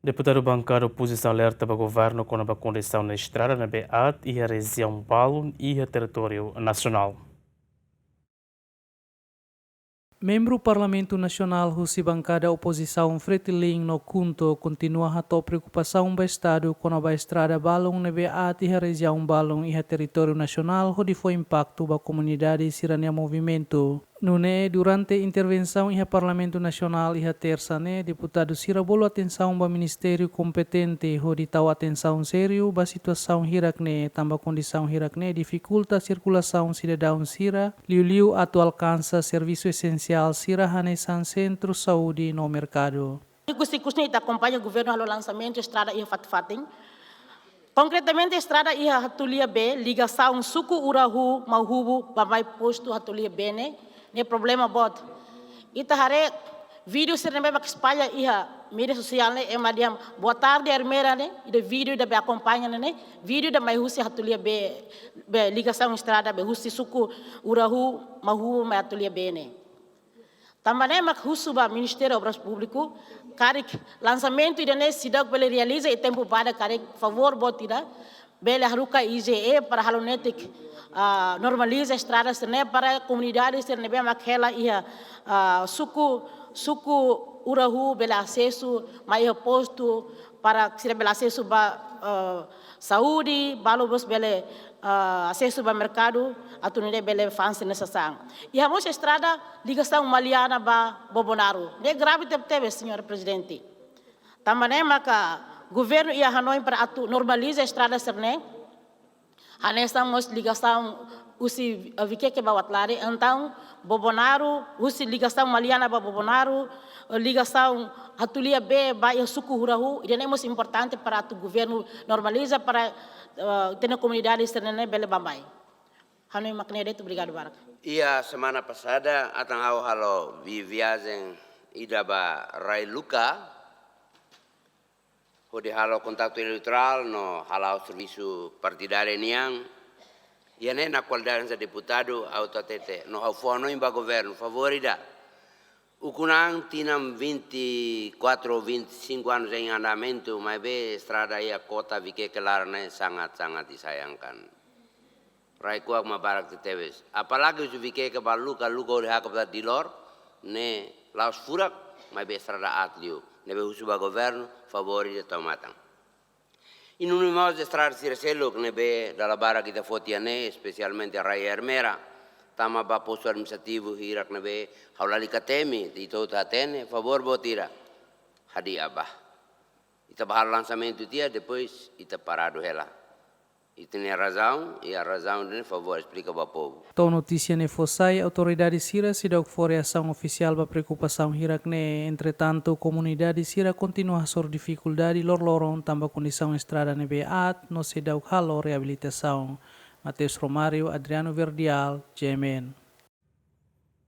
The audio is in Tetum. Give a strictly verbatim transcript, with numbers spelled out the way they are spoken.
Deputadu bankada opozisaun alerta ba governu kona-ba kondisaun estrada ne'ebé aat iha rejiaun balun iha territóriu nasionál. Membru Parlamentu Nasionál husi bankada opozisaun Fretilin no KHUNTO kontinua hato'o preokupasaun ba Estadu kona-ba estrada balun ne'ebé aat iha rejiaun balun iha territóriu nasionál hodi fó impaktu ba komunidade sira-nia movimentu. Nune'e, durante intervensaun iha Parlamentu Nasionál iha Tersa ne'e, deputadu sira bolu atensaun ba ministériu kompetente hodi tau atensaun sériu ba situasaun hirak ne'e, tanba kondisaun hirak ne'e difikulta sirkulasaun sidadaun sira, liuliu atu alkansa servisu esensiál sira hanesan sentru saúde no merkadu. Ikus-ikus ne'e ita akompaña governu halo lansamentu estrada iha fatin-fatin. Konkretamente, estrada iha Hatulia B, ligasaun suku Urahu, Mauhubu, ba mai postu Hatulia B ne'e, ne'e problema boot. Ita haree vídeo sira ne'ebé mak espalla iha média sosiál ne'e, ema dehan boa tarde Ermera ne'e, ida vídeo ida be akompaña ne'e, vídeo ida mai husi Hatulia B, be ligasaun estrada be husi suku Urahu, Mauhubu, mai Hatulia B ne'e. Tanba ne'e mak husu ba Ministériu Obras Públiku, karik lansamentu ida-ne'e seidauk bele realiza iha tempu badak karik, favór boot ida, bele haruka I G E para halo netik, ah, normaliza estrada sira-ne'e para komunidade sira ne'ebé mak hela iha, ah, suku, suku Urahu bele asesu mai iha postu para sira bele asesu ba, ah, saúde, balu mós bele, ah, asesu ba merkadu, atu nune'e bele fa'an sira-nia sasán. Iha mós estrada ligasaun Maliana ba Bobonaro. Ne'e grave tebetebes, Señór Prezidente. Tanba ne'e maka governu iha hanoin para atu normaliza estrada sira-ne'e. Hanesan mós ligasaun husi, eh, Viqueque ba Uatolari, entaun Bobonaro, husi ligasaun Maliana ba Bobonaro, eh, ligasaun Hatulia B ba iha suku Urahu, ida-ne'e mós importante para atu governu normaliza para, eh, ita-nia komunidade sira-ne'e bele bá-mai. Hanoin mak ne'e de'it, obrigadu barak. Iha semana pasada, atan ha'u halo vi-, viajen ida ba Rai Luka, hodi halo kontaktu eleitorál no hala'o servisu partidáriu nian. Iha ne'e, na kualidade hanesan deputadu, ha'u hatete no ha'u fó hanoin ba governu, favór ida. Ukun an tinan vinte e quatro, vinte e cinco anos em andamento, maibé estrada iha kota Viqueque laran ne'e sangat, sangat disayangkan. Rai-kuak mak barak tebetebes. Apalagi husi Viqueque ba Luka, Luka hodi hakat ba Dilor, ne'e la'ós furak, maibé estrada aat liu. Ne'ebé husu ba governu, favór ida tau matan. I nune'e mós estrada sira seluk ne'ebé dala barak ita foti iha ne'e, espesialmente Rai Ermera, tama ba postu administrativu hirak ne'ebé ha'u lalika temi, ita hotu hatene, favór boot ida. Hadi'a bá. Ita bá halo lansamentu tiha, depois ita paradu hela. Ita-nia razaun, i razaun ne'e favór esplika ba povu. To'o notísia ne'e fó sai, autoridade sira seidauk fó reasaun ofisiál ba preokupasaun hirak ne'e. Entretantu, komunidade sira kontinua hasoru difikuldade loroloron tanba kondisaun estrada ne'ebé aat no seidauk halo reabilitasaun. Mateus Romário, Adriano Verdial, G M N.